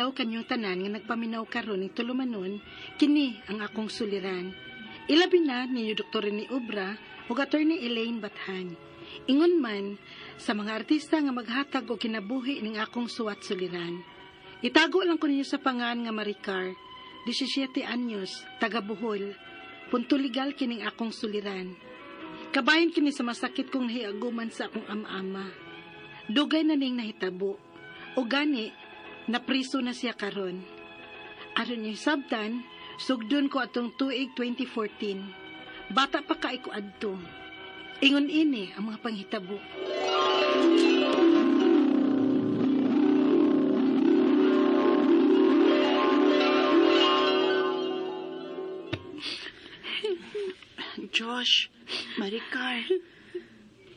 adlaw kanyong tanan nga nagpaminaw karon ning tulumanon, kini ang akong suliran. Ilabi na ninyo Dr. Rene Obra ug Attorney Elaine Bathan. Ingon man sa mga artista nga maghatag og kinabuhi ning akong suwat suliran. Itago lang ko ninyo sa pangan nga Maricar, 17 anyos, taga Bohol. Punto legal kining akong suliran. Kabahin kini sa masakit kong nahiaguman sa akong ama-ama. Dugay na ning nahitabo. O gani, napriso na siya karon. Aron niyo sabtan, sugdon ko atong tuig 2014. Bata pa kay ko adto. Ingon ini ang mga panghitabo. Josh, Maricar,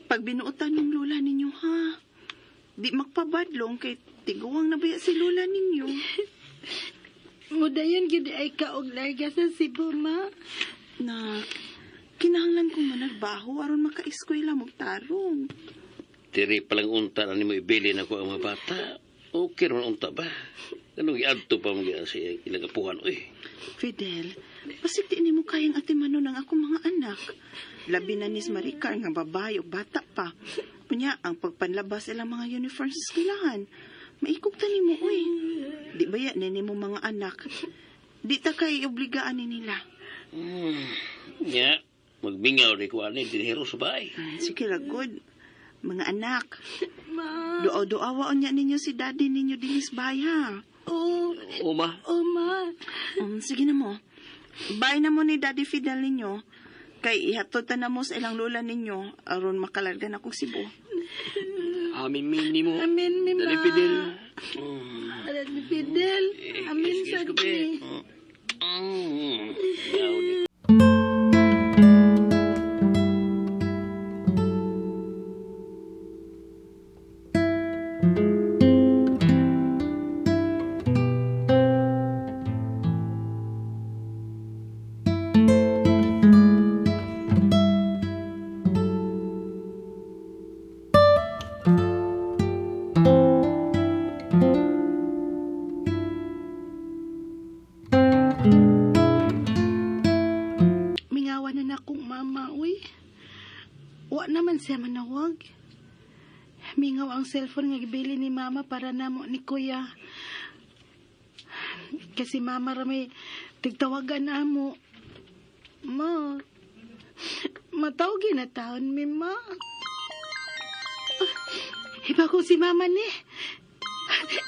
pag binuotan ng lola ninyo, ha? Di magpabadlong kay tiguang nabaya si lola ninyo. Mudayon gid ay ka og larga sa Cebu, ma. Nak, kinahanglan kong managbaho aron makaeskwela mo tarong. Diri palang unta na nimo ibili na ko ang mga bata. Okay naman unta ba? Anong iadto pa mo sa ilang apuhan, uy. Fidel, basig di nimo kayang atimanon ang akong mga anak. Labi na nis Maricar nga babae o bata pa. Unya, ang pagpanlabas ilang mga uniform sa eskwelahan. Maikog ta nimo, uy. Di ba ya nini mo mga anak? Di ta kay obligaan ni nila. Nya, magmingaw di ko ani dinhiro sa bahay. Sige ra, good. Mga anak, Ma. duaw-duawa unya ninyo si daddy ninyo dinis bahay, ha? Oh, Uma, oh ma. Sige na mo. Bye na mo ni Daddy Fidel ninyo. Kay ihatod ta na mo sa ilang lola ninyo aron makalarga na kong Cebu. Amin min mo. Amin mi, ma. Dali, Fidel. Daddy Fidel. Amin sa Excuse ko, be. ni. Yaw ni. Mingawa na na akong mama, uy. Wa naman siya manawag. Mingaw ang cellphone nga gibili ni mama para namo ni kuya. Kasi mama ra may tigtawagan na mo. Ma, matawag na taon mi, ma. Iba ko si mama ni.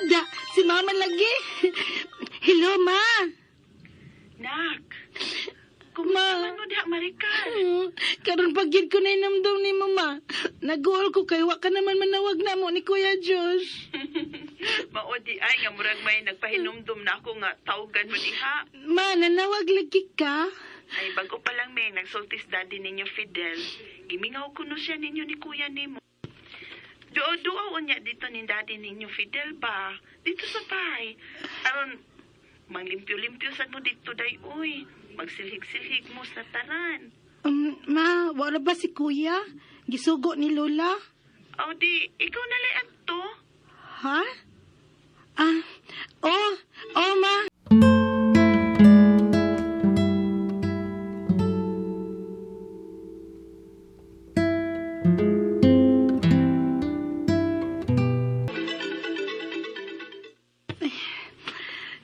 Da, si mama lagi. Hello, ma. Nak, Ma. mo diha Maricar? Karon pag gid ko na inamdam ni mama. Nag-goal ko kay wa ka naman manawag na mo ni Kuya Josh. Mao di ay nga murag may nagpahinumdum na ako nga tawgan mo diha. Ma, nanawag lagi ka. Ay bago pa lang may nagsultis daddy ninyo Fidel. Gimingaw ko no siya ninyo ni kuya nimo. Duo-duo unya dito ni daddy ninyo Fidel ba? Dito sa bahay. Aron manglimpyo-limpyo sad mo dito day uy. Magsilhig-silhig mo sa taran. Ma, wala ba si Kuya? Gisugo ni Lola? Aw di, ikaw na lay adto. Ha? Ah, oh, oh ma. Ay,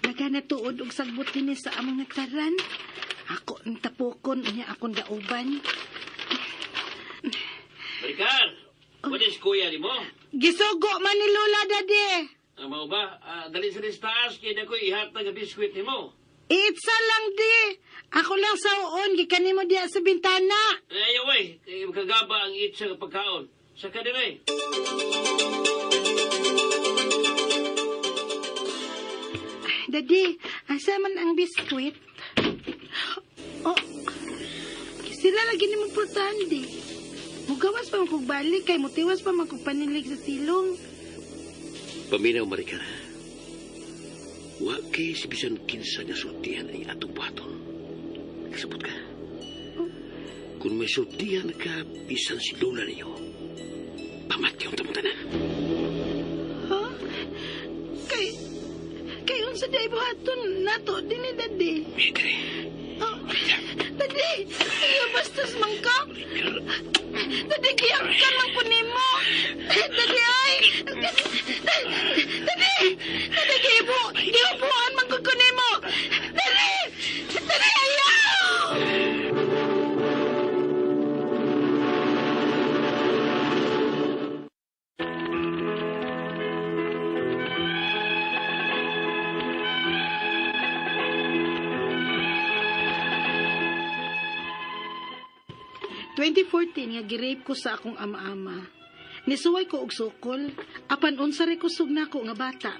Naga na tuod og sagbot dinhi sa among nagtaran. Ako ang tapokon unya akong dauban. Maricar, what is kuya ni mo? Gisugo man ni Lola, Daddy. Ang mao ba? Ah, dali sa taas kay dako ihatag ang biskwit nimo. Itsa lang di. Ako lang sa uon, gikan nimo diya sa bintana. Eh, ayaw ay, kay makagaba ang itsa nga pagkaon. Sa kanila. Daddy, asa man ang biskwit? Oh, sila lagi ni pultahan di. Mugawas pa man kog balik kay mutiwas pa man kog panilig sa silong. Paminaw, Maricar. Wa kay si bisan kinsa nga sultihan ay atong buhaton. Kasabot ka. Kung may sultihan ka, bisan si Lola ninyo, pamatyon ta mo tanan. Ha? Kay Unsa di ay buhaton nato dinhi, Daddy? Dire. Oh, Daddy, iyo bastos man ka. Daddy, giyangkan man ko nimo. Daddy, ay. Daddy, Daddy, gibo, giubuan man ko nimo. Daddy, Daddy, ayaw! ...2014 nga girape ko sa akong ama-ama. Nisuway ko og sukol, apan unsa ray kusog nako nga bata.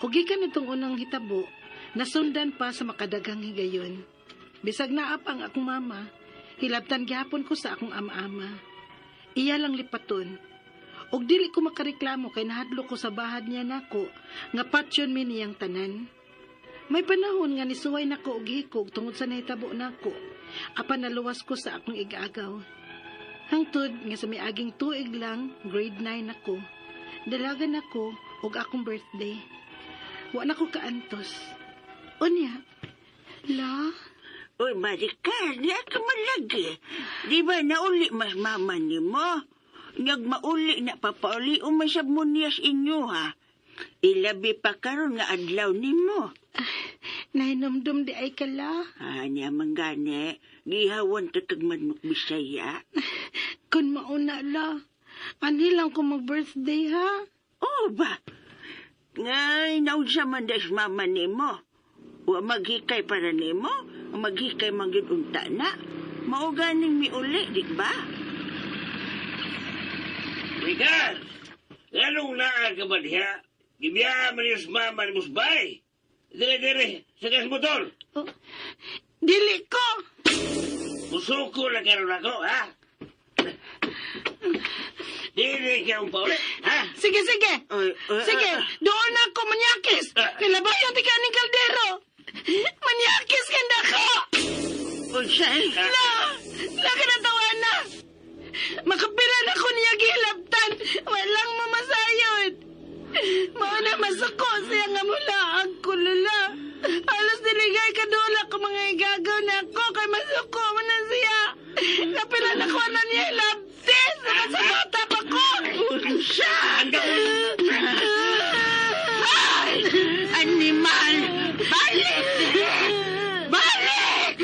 Ug gikan nitong unang hitabo, nasundan pa sa makadaghang higayon. Bisag naap ang akong mama, hilabtan gihapon ko sa akong ama-ama. Iya lang lipaton. Ug dili ko makareklamo kay nahadlok ko sa bahad niya nako nga patyon mi niyang tanan. May panahon nga nisuway nako og hikog tungod sa nahitabo nako. Apan naluwas ko sa akong igagaw. Hangtod nga sa miaging tuig lang, grade 9 ako. Dalagan ako og akong birthday. Wa na ko kaantos. Unya, la, Uy, Maricar, di ka malagi. Di ba nauli mas mama ni mo? Nyag mauli na papauli umasab mo niya sa inyo, ha? Ilabi pa karon nga adlaw nimo. Nahinomdom di ay kala. Ah, niya man gani. Gihawan ta kag manok Bisaya. Kun mauna la. Anhi lang ko mag-birthday ha. Oo ba? Ngay, naunsa man das mama nimo. Wa maghikay para nimo, maghikay man gyud unta na. Mao ganing miuli, di ba? Maricar! Anong naa ka ba diha? Gibiya man yung mama ni Musbay. Dire, dire, sa gas motor. Oh, dili ko. Musuko na karon ako, ha? Dili ka ang pauli, ha? Sige, sige. Oy, oy, Sige, ah, ah. doon ako, manyakis. Kilabayan ti kaning kaldero. Manyakis kanda ko. Unsay? La, la kinatawa na. Makapira na ko niya gihilabtan. Walang mamasayod. Mao na masuko siya nga mula ang kulula. Halos niligay ka dula ko mga igagaw na ako kay masuko man na siya. Kapila na ko na niya hilabtin. Sa bata pa ko. Unsa? Ay! Animal! Balik! Balik!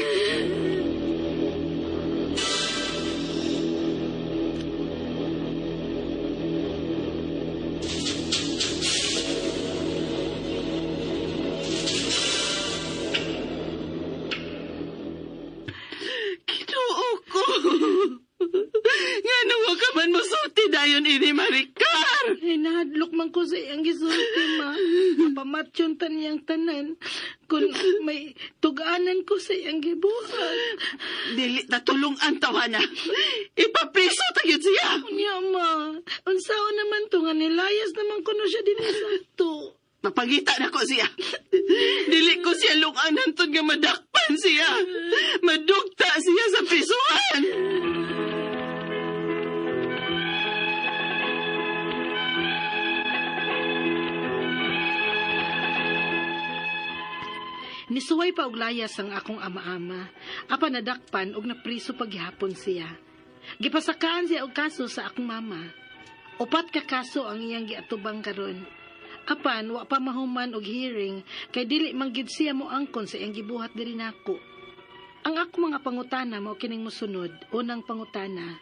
Kinuo ko. Nga wa ka man musulti dayon ini, Maricar. Ay, nahadlok man ko sa iyang gisulti, ma. Mapamatyon ta niyang tanan. Kung may tug-anan ko sa iyang gibuhat. Dili ta tulungan tawana. Ipapriso ta gyud siya. Unya, ma. Unsaon naman to nga nilayas naman kuno siya din sa to. Mapangita na ko siya. Dili ko siya lungan hantod nga madakpan siya. Madugta siya sa prisuhan. Nisuway pa og layas ang akong ama-ama. Apan nadakpan og napriso paghihapon siya. Gipasakaan siya og kaso sa akong mama. 4 ka kaso ang iyang giatubang karon. Apan wa pa mahuman og hearing kay dili man gyud siya moangkon sa iyang gibuhat diri nako. Ang akong mga pangutana mao kining mosunod. Unang pangutana.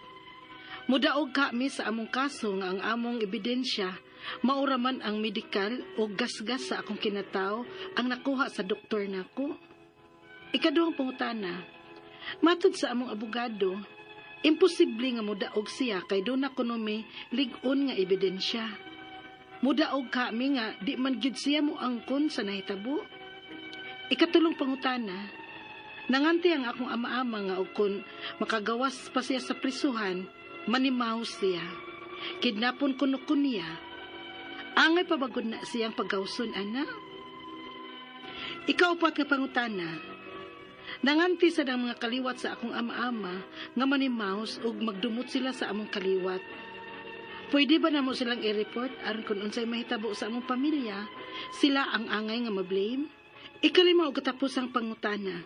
Mudaog kami sa among kaso nga ang among ebidensya maura man ang medikal o gasgas sa akong kinataw ang nakuha sa doktor nako. Ikaduhang pangutana. Matud sa among abogado, imposible nga mudaog siya kay doon na kuno may lig-on nga ebidensya. Mudaog kami nga di man gyud siya moangkon sa nahitabo. Ikatulong pangutana. Nanganti ang akong ama-ama nga og kun makagawas pa siya sa prisuhan, manimaw siya. Kidnapon kuno ko niya. Angay pabagod na siyang paggawson, ana. Ikaupat nga pangutana. Nanganti sa dang mga kaliwat sa akong ama-ama nga manimaws ug magdumot sila sa among kaliwat. Pwede ba namo silang i-report aron kung unsay mahitabo sa among pamilya, Sila ang angay nga ma-blame? Ikalima og katapusang pangutana.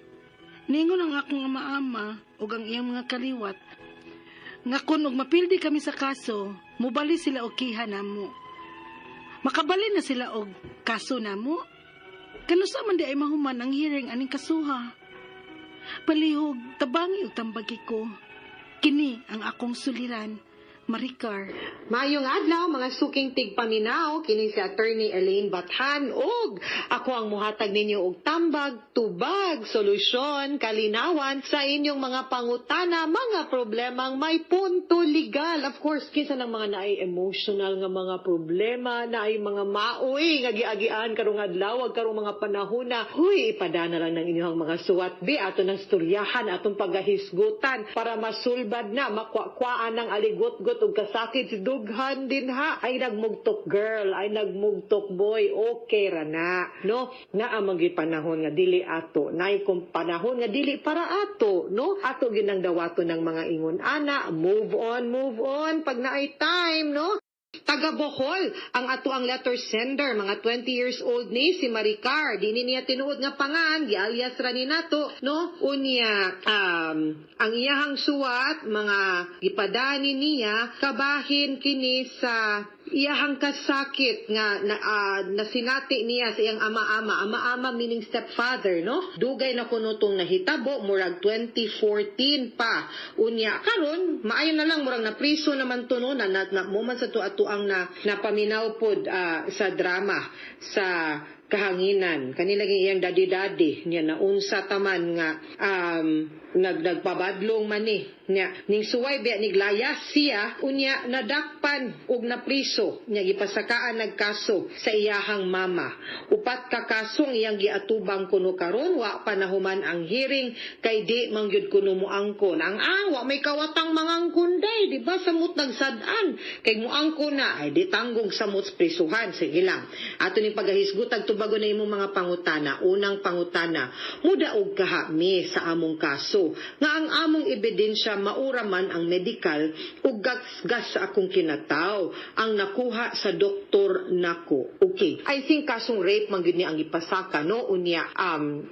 Ningon ang akong ama-ama ug ang iyang mga kaliwat nga kun og mapildi kami sa kaso, mubali sila og kiha namo. Makabali na sila og kaso namo. Kanusa man diay mahuman ang hearing aning kasuha? Palihog, tabangi og tambagi ko. Kini ang akong suliran, Maricar. Maayong adlaw, mga suking tigpaminaw, kini si Attorney Elaine Bathan ug ako ang muhatag ninyo og tambag, tubag, solusyon, kalinawan sa inyong mga pangutana, mga problemang may punto legal. Of course, kinsa ng mga naay emotional nga mga problema, naay mga maoy nga giagian karong adlaw ug karong mga panahon na, huy, ipadana lang ng inyong mga suwat bi ato ng storyahan, atong pagahisgutan para masulbad na, makwakwaan ng aligot-got ug kasakit si dughan din ha, ay nagmugtok girl, ay nagmugtok boy, okay ra na, no? Naa man gyud panahon nga dili ato, naay kung panahon nga dili para ato, no? Ato ginang dawato ng mga ingon ana, move on, move on pag naay time, no? Taga Bohol ang ato ang letter sender, mga 20 years old ni si Maricar. Dini niya tinuod nga pangan, gialias ra ni nato, no? Unya, ang iyahang suwat, mga gipadani niya, kabahin kini sa iyahang kasakit nga na, nasinati niya sa iyang ama-ama. Ama-ama meaning stepfather, no? Dugay na kuno tong nahitabo, murag 2014 pa. Unya, karon maayo na lang, murag napriso naman to, no? Na mo man sa to ang na napaminaw pod sa drama sa kahanginan kanila ging iyang daddy-daddy niya, naunsa taman nga nagpabadlong man ni niya, ning suway biya niglayas siya. Unya nadakpan og napriso niya, gipasakaan nagkaso sa iyahang mama. Upat ka kaso ang iyang giatubang kuno karon. Wa pa nahuman ang hearing kay di man gyud kuno moangkon ang wa may kawatang mangangkon day, di ba? Samot nagsad-an kay moangkon na ay di tanggong samot sa prisuhan. Sige lang, ato ning pagahisgutag, tubagon na imong mga pangutana. Unang pangutana: mudaog kaha mi sa among kaso nga ang among ebidensya maura man ang medical ug gas sa akong kinataw ang nakuha sa doktor nako? Okay, I think kasong rape man gyud ni ang ipasaka, no? Unya,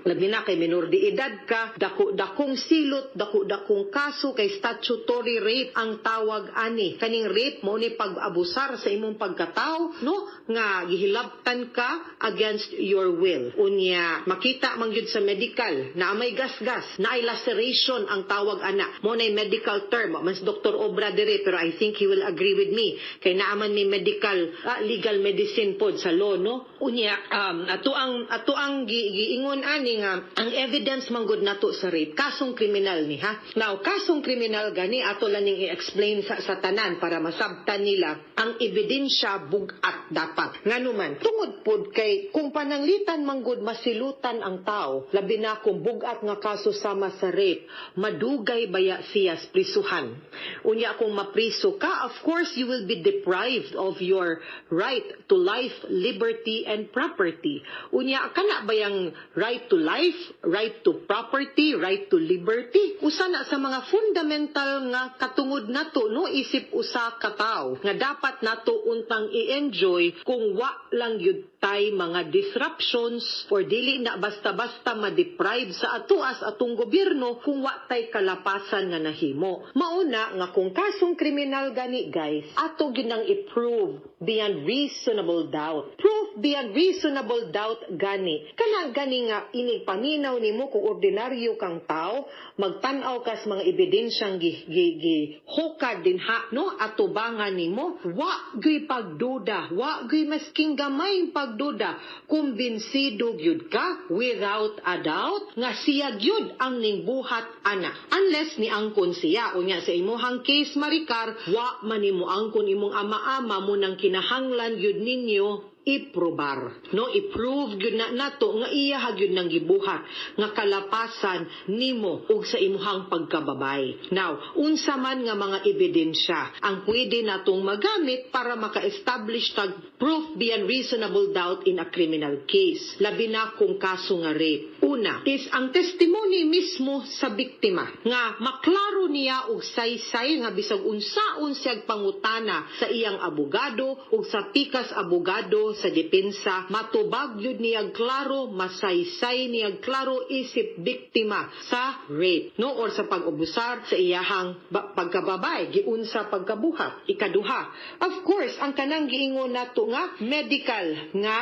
labi na kay minor de edad ka, dako dakong silot, dako dakong kaso kay statutory rape ang tawag ani. Kaning rape mo ni pag-abusar sa imong pagkatao, no, nga gihilabtan ka against your will. Unya makita man gyud sa medical na may gasgas, na ay laceration ang tawag ana mo na medical term. Mas Dr. Obra dire, pero I think he will agree with me kay naaman may medical legal medicine pod sa law, no? Unya ato ang giingon ani nga ang evidence man gud nato sa rape, kasong kriminal ni ha. Now, kasong kriminal gani, ato lang ning i-explain sa tanan para masabtan nila, ang ebidensya bugat dapat. Nganuman, tungod pod kay kung pananglitan man gud masilutan ang tao, labi na kung bugat nga kaso sama sa rape, madugay baya siya sa prisuhan. Unya kung mapriso ka, of course you will be deprived of your right to life, liberty and property. Unya kana bayang right to life, right to property, right to liberty, usa na sa mga fundamental nga katungod nato, no, isip usa ka tawo nga dapat nato untang i-enjoy kung wa lang gyud tay mga disruptions or dili na basta-basta ma-deprive sa atuas atong gobyerno kung wa tay kalapasan nga nahimo. Mauna nga kung kasong kriminal gani, guys, ato gyud nang i-prove beyond reasonable doubt. Proof beyond reasonable doubt gani. Kana gani nga inig paminaw nimo, kung ordinaryo kang tao, magtan-aw kas mga ebidensyang gi, gi, gi hukad din ha, no, atubangan nimo, wa gyud pagduda, wa gyud masking gamay pagduda, kumbinsido gyud ka without a doubt nga siya gyud ang ningbuhat ana, unless ni angkon siya. Unya sa imuhang case, Maricar, wa man nimo angkon imong ama-ama mo nang kinahanglan gyud ninyo iprobar, no? I-prove gyud na nato nga iya gyud nang gibuhat nga kalapasan nimo ug sa imuhang pagkababay. Now, unsa man nga mga ebidensya ang pwede natong magamit para maka-establish tag proof beyond reasonable doubt in a criminal case, labi na kung kaso nga rape? Una is ang testimony mismo sa biktima nga maklaro niya og saysay nga bisag unsaon siyag pangutana sa iyang abogado ug sa pikas abogado. sa depensa, matubag yun niyag klaro, masaysay niyag klaro isip biktima sa rape, no, or sa pag-abusar sa iyahang pagkababay, giunsa pagkabuhat. Ikaduha, of course, ang kanang giingon nato nga medical nga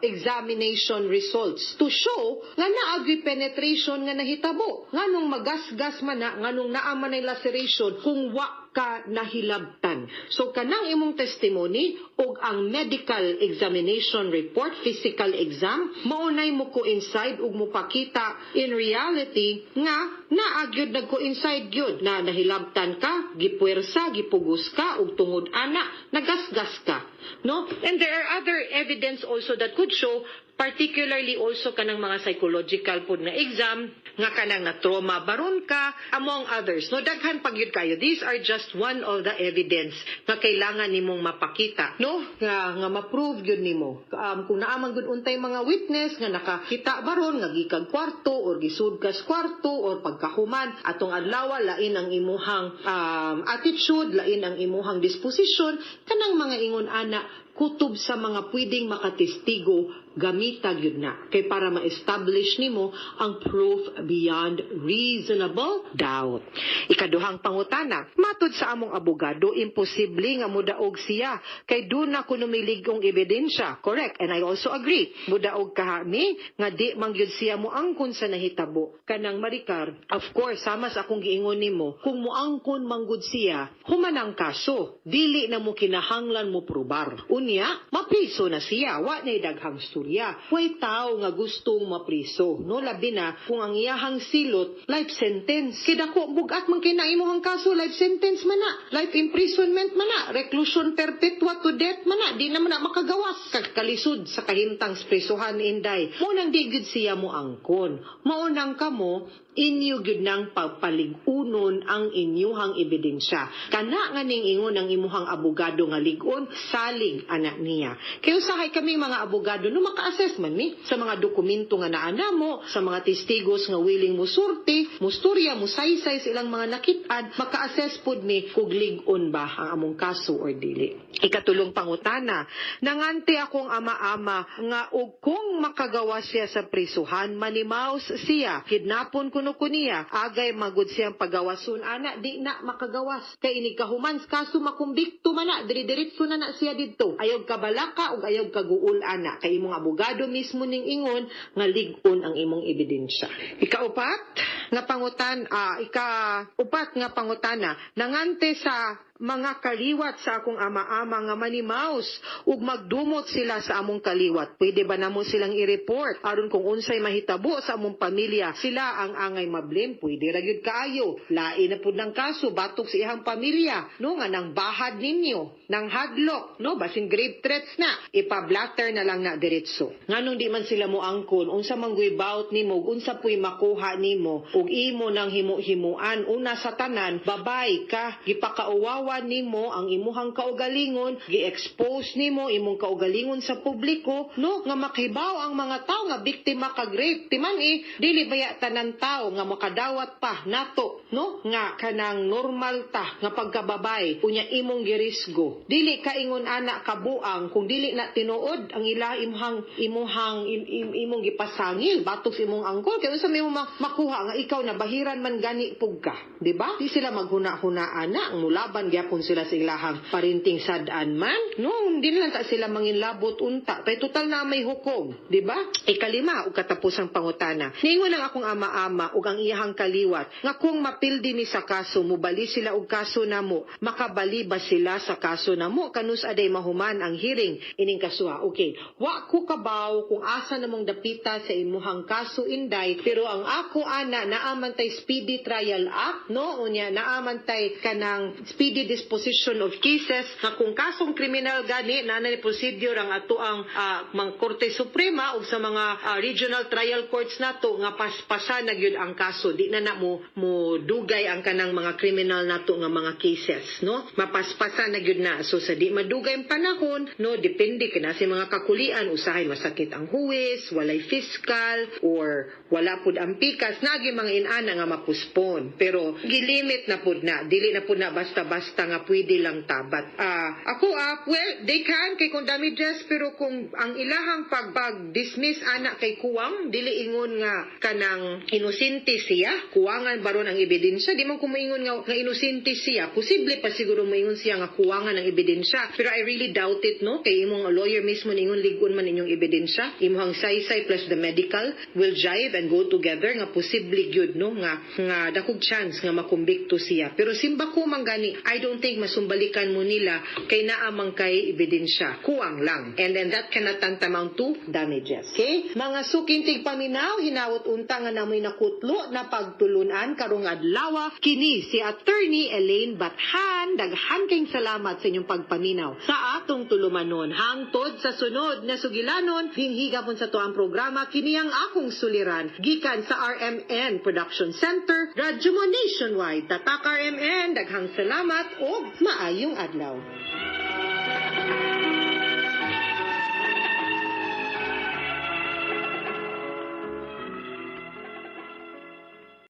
examination results to show nga naagri penetration nga nahitabo, nganong magasgas man na, nganong naa man ay laceration kung wa ka nahilabtan. So kanang imong testimony ug ang medical examination report, physical exam, maunay mo coincide ug mopakita in reality nga naa gyud, nag-coincide gyud na nahilabtan ka, gipuwersa, gipugos ka ug tungod ana nagasgas ka. No? And there are other evidence also that could show, particularly also kanang mga psychological pod na exam nga kanang na trauma baron ka, among others, no? Daghan pa gyud kayo. These are just one of the evidence nga kailangan nimong mapakita, no, nga ma-prove gyud nimo. Kung naa man gud untay mga witness nga nakakita baron nga gikag kwarto or gisud kas kwarto or pagkahuman atong adlaw, lain ang imuhang attitude, lain ang imuhang disposition, kanang mga ingon ana, kutob sa mga pwedeng makatestigo, gamita gyud na kay para ma-establish nimo ang proof beyond reasonable doubt. Ikaduhang pangutana, matud sa among abogado, imposible nga mudaog siya kay duna kuno may lig-ong ebidensya. Correct, and I also agree. Mudaog kahami nga di man gyud siya moangkon sa nahitabo. Kanang Maricar, of course, sama sa akong giingon nimo, kung moangkon manggud siya, human ang kaso, dili na mo kinahanglan mo probar. Unya, mapriso na siya, wa na'y daghang storya. Way tao nga gustong mapriso, no? Labi na kung ang iyahang silot, life sentence. Kidako bugat man kay na imong kaso, life sentence man na, life imprisonment man na, reclusion perpetua to death man na, di na man na makagawas. Kalisod sa kahimtang prisuhan, inday. Mao nang di gyud siya mo angkon. Mao nang kamo, inyo gyud nang pagpalig-unon ang inyuhang ebidensya. Kana nga ning ingon ang imuhang abogado nga lig-on, salig ana niya. Kay usahay kami mga abogado, no, maka-assess man mi sa mga dokumento nga naa namo, sa mga testigos nga willing musulti, musturya, musaysay sa ilang mga nakit-an, maka-assess pud mi kung lig-on ba ang among kaso or dili. Ikatulong pangutana, nangante akong ama-ama nga og kung makagawa siya sa prisuhan, manimaus siya, kidnapon kuno ko niya, agay magud siyang pagawason ana, di na makagawas. Kay inig kahuman kaso, makumbikto man na, diri-diretso na na siya didto. Ayaw kabalaka ug ayaw kaguol ana, kay imong abogado mismo ning ingon nga lig-on ang imong ebidensya. Ikaupat nga pangutana, nangante sa mga kaliwat sa akong ama-ama nga manimaus ug magdumot sila sa among kaliwat. Pwede ba namo silang i-report aron kung unsay mahitabo sa among pamilya, sila ang angay mablame? Pwede ra gyud kaayo. Lain na pud ng kaso batok sa iyang pamilya, no, nga nang bahad ninyo, nang hadlok, no, basin grave threats na, ipa-blatter na lang na diretso. Nganong di man sila mo angkon, unsa man guy bout nimo, unsa puy makuha nimo ug imo nang himo-himuan? Una sa tanan, babay ka, gipakauwawan nimo ang imuhang kaugalingon, gi-expose nimo imong kaugalingon sa publiko, no, nga makibaw ang mga tao nga biktima kag rape. Timan eh, dili baya tanan tao nga makadawat pa nato, no, nga kanang normal ta nga pagkababay, unya imong girisgo. Dili ka ingon ana kabuang kung dili na tinuod ang ila imuhang imuhang im, im, imong gipasangil batok sa imong angkol, kay unsa may mo makuha nga ikaw na bahiran man gani pug ka, di ba? Di sila maghuna-huna ana, ang mulaban gyapon sila sa ilahang parinting sad-an man, no? Hindi na lang ta sila manginlabot unta kay total na may hukom, di ba? Ikalima ug katapusang pangutana, niingon ang akong ama-ama ug ang iyahang kaliwat nga kung mapildi ni sa kaso, mubali sila og kaso namo. Makabali ba sila sa kaso namo kanus aday mahuman ang hearing ining kasuha? Okay, wa ko kabaw kung asa namong dapita sa imuhang kaso, inday, pero ang ako ana, naa man tay Speedy Trial Act, no? Unya naa man tay kanang speedy disposition of cases nga kung kasong kriminal gani na ni procedure ang ato ang mga Korte Suprema ug sa mga regional trial courts nato nga paspasa na gyud ang kaso, di na na mo mo dugay ang kanang mga criminal nato nga mga cases, no? Mapaspasa na gyud na. So sa di madugay ang panahon panahon, no, depende kay na sa mga kakulian, usahay masakit ang huwis, walay fiscal or wala pud ang pikas, nagi mga inana nga mapuspon. Pero gilimit na pud na, dili na pud na basta-basta nga pwede lang tabat. Ako well, they can kay kung damages, pero kung ang ilahang pag-dismiss ana kay kuwang, dili ingon nga kanang inosente siya, kuwangan baron ang ebidensya, di man ko moingon nga inosente siya, posible pa siguro moingon siya nga kuwangan ang ebidensya, pero I really doubt it, no, kay imong lawyer mismo ningon ligon man inyong ebidensya, imong saysay plus the medical will jive and go together nga posible gyud, no, nga dakog chance nga makumbikto siya. Pero simba ko man gani, I don't think masumbalikan mo nila kay naa man kay ebidensya, kuwang lang, and then that cannot tantamount to damages. Okay, mga suking tigpaminaw, hinawot unta nga namoy nakutlo na pagtulunan karong adlaw. Kini si Attorney Elaine Bathan. Daghan kayong salamat sa inyong pagpaminaw sa atong tulumanon. Hangtod sa sunod na sugilanon, dinhiga pun sa tuang programa, kini ang akong suliran gikan sa RMN Production Center, Radyo Mo Nationwide. Tatak RMN, daghang salamat og maayong adlaw.